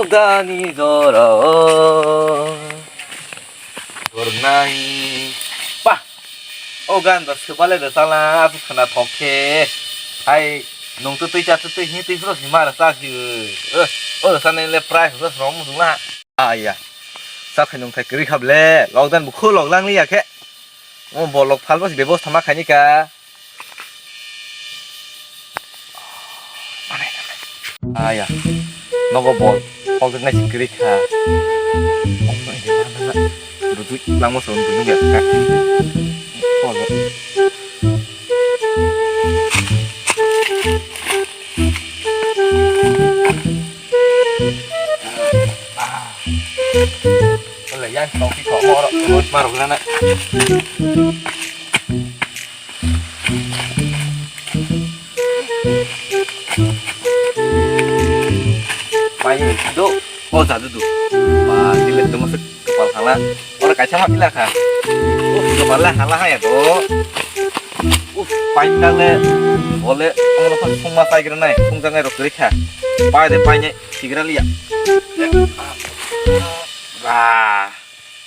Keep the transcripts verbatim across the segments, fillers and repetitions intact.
Dani jora o. Gornai. Pa. O gan da sebale da sala asu khana thok khe. Ai nung tu tui cha tu tui hi tui pro si mar sa si. O da sane le price da srom sung la. Aya. Sa khai nung thai kri khab le. Lockdown bu khu lok lang li ya khe. O bolok phalma se bebosta ma khaini ka. Aya. Nogo bol. Pokjak nai sikri kha. Rutui langma se rutui nung ya kha. Pokjak. Ole yang tong pi kok oro oro marok lana. Pai do o jadu du. Ba dile tong se kapal hala. Oro kaisa ma pila kha. Uf kapal la hala ha ya do. Uf pai ta le. Ole oro kha sungma pai gira nai. Sungjangai rok kri kha. Pai de pai ne. Sigra liya. Ba.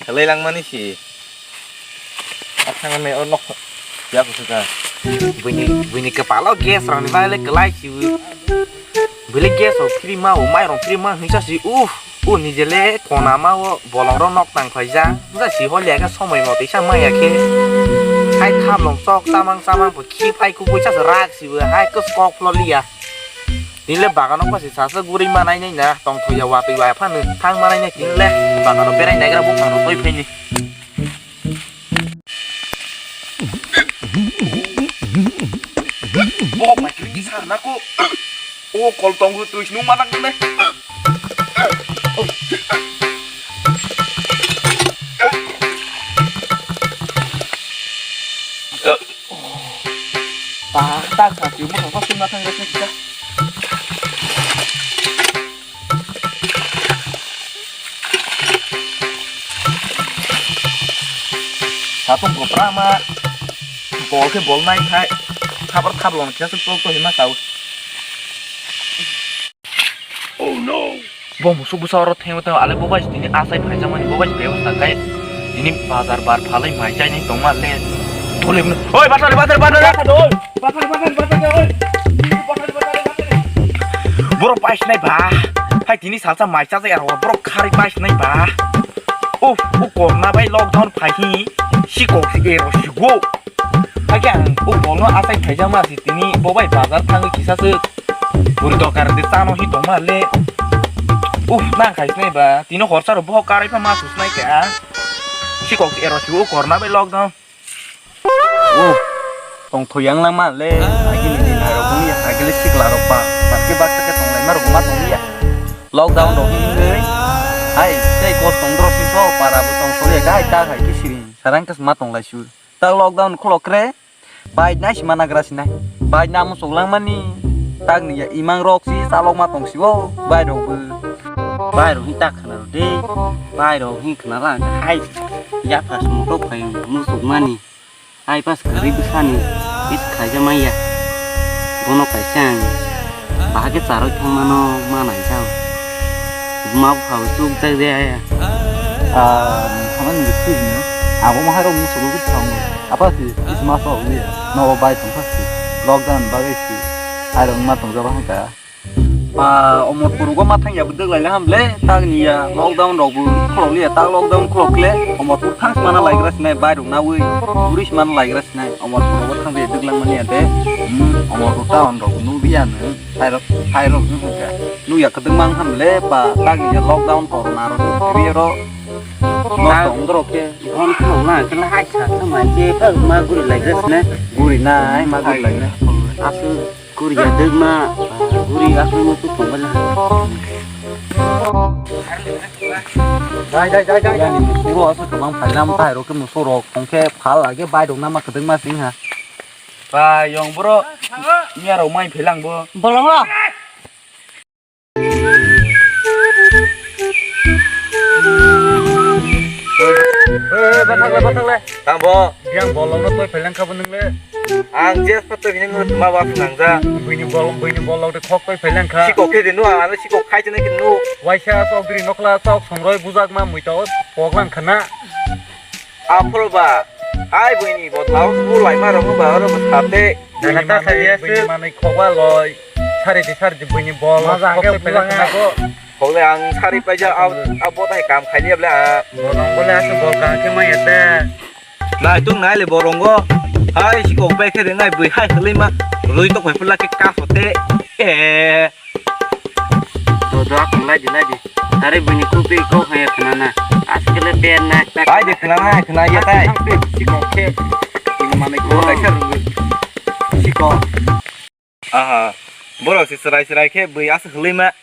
Khalai langmani si. Athang ne o nok. Ya kusuka. Buini buini kepala gas rani bai le kelai si. Beli gas o free ma o mai rong free ma hingsa si. Uh. U nije le kona ma o bolong ro nok tang khlai ja. Hingsa si hol ya ke somoi mo tisa ma ya ke. Hai tham long sok tamang samang bo khi pai ku pu cha rak si bo hai ko skok lo liya. Tini le bagano pasi sasa guri manai nai na tong thoya watwi wai phano thang manai nai tini le bagano berai nai gra buphang rok toi phaini. Bo mai kri sa na ko. O kol tong hu tui snung manang ne. Ta ta sa ti mo ko sung na thang ga ta. Satung ko prama. Bol ke bol nai khai. Khabar khab lon kya su to to hima sau. Oh no. Bo musuk busa oro thengma thengma ale bo bai tini asai phaijak mani bo bai bebosta khai tini bazar bar phalai mai chai nai tongma le. Thole mano. Oi batari batari batari. Batari batari batari oi. Batari batari batari. Borok pai sinai ba. Hai tini salsa mai chajak aro borok khari pai sinai ba. Uf, u korna bai lockdown phai hi sikok si ero sigo. Hakhe ang o bolno asai phaijak ma si tini bo bai bazar thangwi kisa se puri dokar de chano hi tongma le. Uf, nang khai sinai ba tini horsa ro bohok karai pha ma su sinai kha. Sikok ero si o korna bai lockdown. Uf, tong thoyang lang ma le. Agini ni nai rok ya, agile sikla rok pa. Parke baksa ke tong lai ma rok ma tong ya. Lockdown rok hi nai. Hai, tei kos tong dro si so para bo tong so ya, hai ta hai ki siring. Sarang kas ma tong lai su. Ta lockdown khulok kre. Bai nai si mana gra sinai. Bai namo sok langmani. Tagni ya imang rok si salok ma tong si o. Bai rok bo. Bai rok hi ta khna ro de. Bai rok hi khna la hai. Ya pas mo tok khai mo sok mani. Hai pas kari bwsani. Is khaija maya. Bono kaisa ang. Bahage charoi thangmano manai jao. Buma bupha bo chukjak de aya. Ah, nung thangna nung twi hino. Abo ma hairok musugo bwskango. Apa si, is ma sa uli. Nogo bai tongkha si. Lockdown bagwi si. Hairok ma tongjago hangka. Ah, Omorpur go ma thangya bwdwk laila hamle. Tagni ya lockdown rok bo khulok liya. Tag lockdown khulok le. Omorpur thang si mana laigra sinai bai rok nawi. Guri si mana laigra sinai. Omorpur go thangbi dwk langmani ya de. Hmm, Omorpur town rok nukliya no. Hairok, hairok wng kha. Nukya kwdwkma wng kha le pa tagni ya lockdown corona rok ni kiriya ro. Nosto wng rok khe. Bon khao na khe la hai sa sa mai che ka ma guri lai gas ne. Guri nai ma guri lai ne. Asu guri ya dwkma guri asu no tu pong bala. Dai dai dai dai. Yani musu ro asu kwbang phailam tai ro khe musu rok tong khe phal lage bai rok na ma kwdwkma sing ha. Ba yong bro miya rok mai phelang bo. Bolong lo. Eh, bathakle, bathakle. Tamo. Yang bolong no toi phaileng kha bo nwngle. Ang je pha toi hineng no ma ba phunang ja. Buini bolong, buini bolong de khok toi phaileng kha. Sikok khe de no, ano sikok khai jene khe no. Waisa sok diri nokla sok songroi bujak ma muita o pok lang khana. Aphro ba, ai buini bo tao bu lai ma rong ba oro ba sate. Nana ta sari ase. Buini manui khok ba loi. Sari di sari di buini bol. Ma ja khok ke toi phaileng bulang khana ya. Ko. Khok le ang sari paija, a, a bo tai kam khai liya ble a. Bolong bole ase bol ka khe mai ate. Nai tung nai le borongo. Hai sikok bai khe rengai bui hai hwlwi ma. Rui tok bai pula khe ka hote. Eh. Do do ak lai di lai di. Tare bini kupi ko hai khna na. Askele ber na. Hai de khna na khna ya tai. Sikok khe. Ini mane ko lai khe rui. Sikok. Aha, borok se chwrai chwrai khe bui aswk hwlwi ma.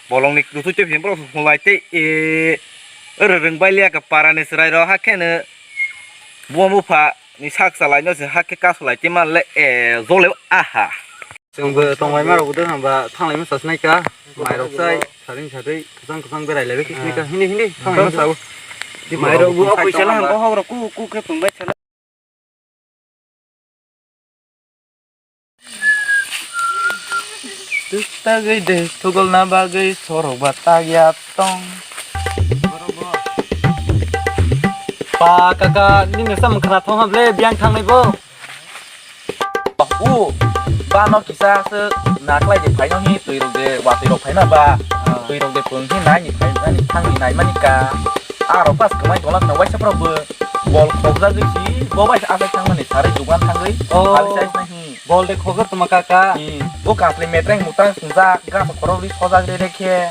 Bolongni kuchuk tei phiya borok se hwnlai tei, e, oro rwng bai liya kha para ni chwrai rok, hakhe no buma bupha ni sak chalai no se hakhe kasu lai tei man le, e, jole, aha. Chwng bo tong bai ma rok bo hwnba thanglai ma sasnai kha, mai rok sai, saring sadui, kwchang kwchang berai lai bai khe sini kha, hindi hindi thanglai ma sao. Mai rok bo phaisa lang bohok rok ku ku khe pung bai sala. Twk tagwi de thugulna bagwi sorok ba tagya tong. Pa kaka, nini samung khna thong hable biyang thangnai bo. U, ba no kisa se naklai de phaino hi twi rok de watwi rok phaina ba. Ah. Twi rok de pung hi nai ni phai mani thang ni nai mani ka. Aro pas kwmai tongla khna waisa phra bo bol khokjagwi si bo bai asai thangmani sari jugan thangwi. Oh. Hali sai nai. Bol de khogor tongma kaka. Hmm. O kasli metreng mutrang swngjak, gasa khorokri sojak re re khe.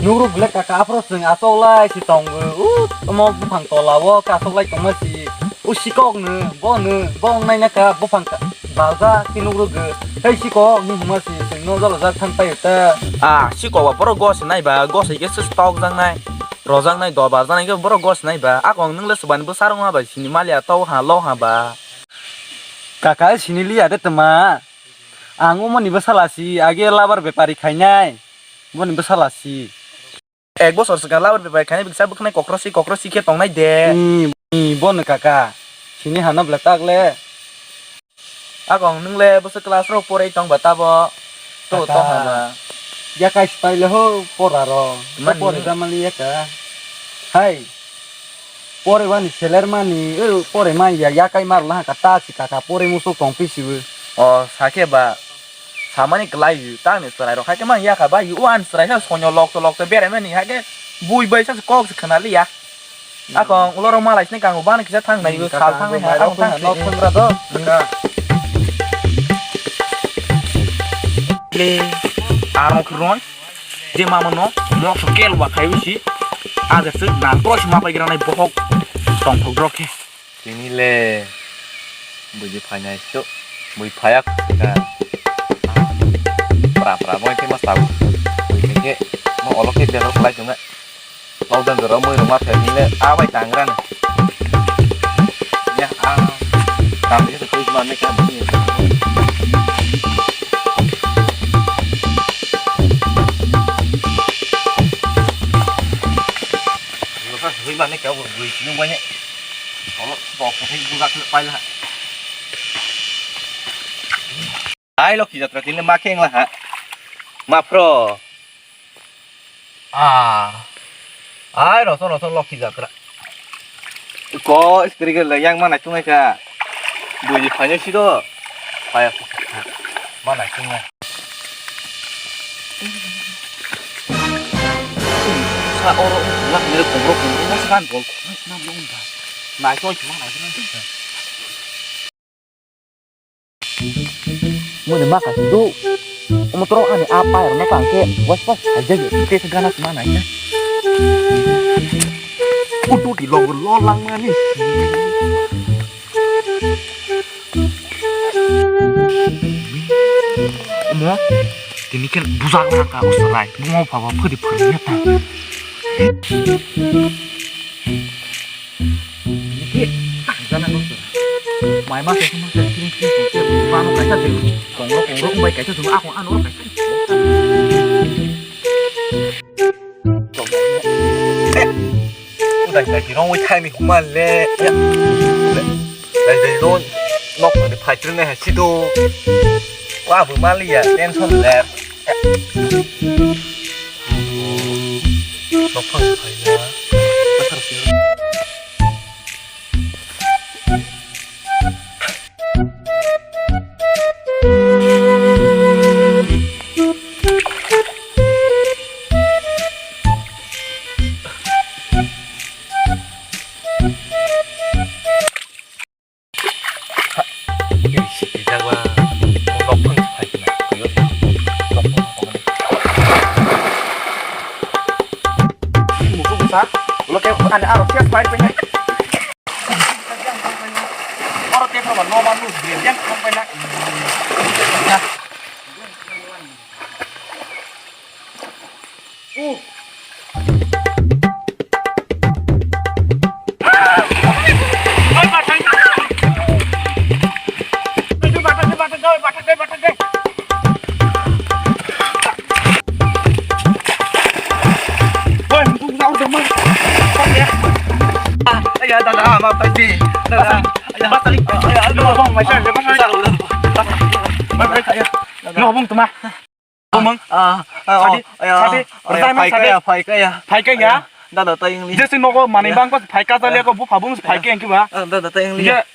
Nugruk bwle kaka aphro chwng achoklai si tongo. U, omo buphang tola o kachoklai tongma si. U sikok no, bo no, bo wngnai na ka buphang ka-, baljak si nugruk go. Hei sikok, hinwi hwnma si chwng no jolojak thang paio ta. Ah, sikok ba borok gos nai ba, gos hai khe se tok jak nai, rojak nai, dobar jak nai khe borok gos nai ba. Akong nwng le swbani bwsa rok ma ba sini maliya to ha lo ha ba. Kaka sini liya de tma. Ang umoni bwsala si, age labar bepari khainai. Boni bwsala si. Ek bosor swkang labar bepari khainai bwksa bwkhnai kokro si, kokro si khe tongnai de. Ni, ni, bono kaka. Sini hano bwla tak le. Akong nwng le bwswk class rok porei tong ba tabo. To, to hama. Ya kai spai le ho pora ro. Mani. Pore da mali ya ka. Hai. Pore bani seler mani, o pore mai ya, ya kai mar la ka ta si kaka pore musuk tong phi si bo. O, sakhe ba. Samani kwlai yu, ta ni chwrai rok hai khe man ya kha ba yu, o ani chwrai sa sonyo lok to lok to berai mani hai khe bui bai sa kok se khna li ya. Akong ulo rok malai sini kango bani kisa thang nai, sal thang nai, akong thang nok thang ra do. Le, arok roi. Je mama no mokso kel wa khai usi. Ajar se na pro si ma pai gra nai bohok tong thok drok khe. Tini le buji phainai so, bui phaya ka. Pra pra boy khe ma sau. Bui khe mo olok khe berok lai tonga. Lockdown jora mui ruma phe hinle a bai tangra na. Ya a. Tam je koi ma me ka bui. Lo sa sui ma me ka bui sini bai ne. Olo to ko thik buga khle pai la. Ai Lokhi Jatra tini ma kheng la ha. Ma phro. Ah. Ai roso roso Lokhi Jatra. Ko spirigel yang mana tungai ka. Buji phanya sido. Phaya. Mana tungai. Sa oro lak mere kumro kumro mas kan bol. Na bong ba. Na choi chuma na. Muni ma kasi du. Omo toro ani a pa rok no tang ke was was aja ye te se gana sima nai na. Utu di lo lo lang mani. Omo tini ken bujak lang ka usrai. Bungo pha pha phadi phadi ya ta. Mai ma se ma se kring kring kring kring ma no kaisa de. Kongro kongro bai kaisa de. Ako ano kaisa. Dai dai rong wai thani huma le. Dai dai rong nok ni phai tren hai sido. Wa bu mali ya tension le. Nok phang phai na. Oro tei phano nobar no bia yang thang pai na. Oi, bung bung bung. Ayah, dada, maaf tadi. Dada, ayah, maaf tadi. Ayah, aduh, bung, masya, masya. Bye, bye, ayah. Lo, bung, tuma. Bung, bung. Ah, ah, Sadi, oh, ayah. Sadi, ayah, pertama, phai sadi. Kaya, phai kaya. Phai kaya? Ayah, dada, tayang li. Jesi nogo, mani bang ko phai kaya, jali ko, bu phabung phai kaya, kiba? Ah, dada, tayang li. Iya.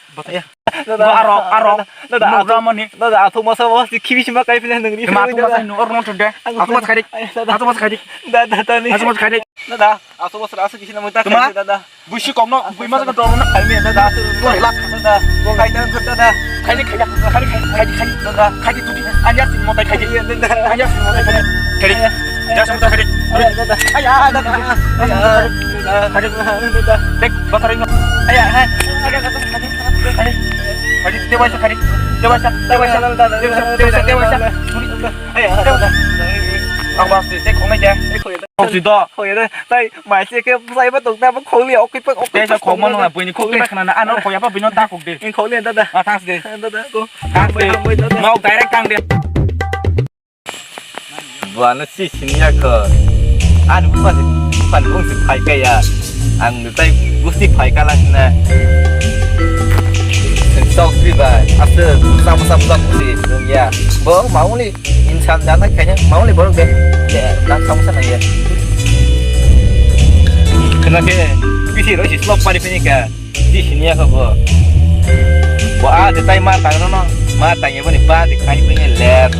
Dada. Arok, arok. Dada, nugra mani. Dada, athuk masa masa si khibi sima kai pina nungri. Kema athuk masa nung or non thode. Athuk masa khadik. Athuk masa khadik. Dada, tani. Athuk masa khadik. Dada, athuk masa asu kisi namung ta khadik, dada. Busi kong no, bui masa dong no khaimi, dada. Dua lakh, dada. Khaina dada. Khaidi, khaidi, khaidi, khaidi, khaidi, dada. Khaidi tudi, anya sing motai khaidi. Anya sing motai khaidi. Khaidi. Ya, sing motai khaidi. Dada. Aya, dada. Khaidi. Dek, batari no. Aya, hai. Khaidi, khaidi, khaidi. Khaidi, dewasa, khaidi. Dewasa, dewasa, dewasa, dewasa. Suri. Aya, dewasa. Ang bas, dek, khongnai ya. Khongnai do. Khongnai do. Tai, mai se ke, sai ba tok na, ba khongnai, ok, ok. Desa khongma nung na, buini khongnai ba khna na, ano khoya ba bino ta khok de. Khongnai, dada. Ah, thanks de. Dada, ko. Thanks de. Khongnai, dada. Nok direct tang de. Buano si sini ya ko. Ani bukan, bukan bung si phai kaya. Ang nutai busti phai kala sina. Sok si ba, asa busa busa busa busi dong ya. Bo mauli insan jana kaya mauli borok de. Ya, dan sama sana ya. Kena ke, bisi roi si slop pari pini ka. Di sini ya ko bo. Bo a de tai ma tang no no. Ma tang ya bani ba de kai pini ler.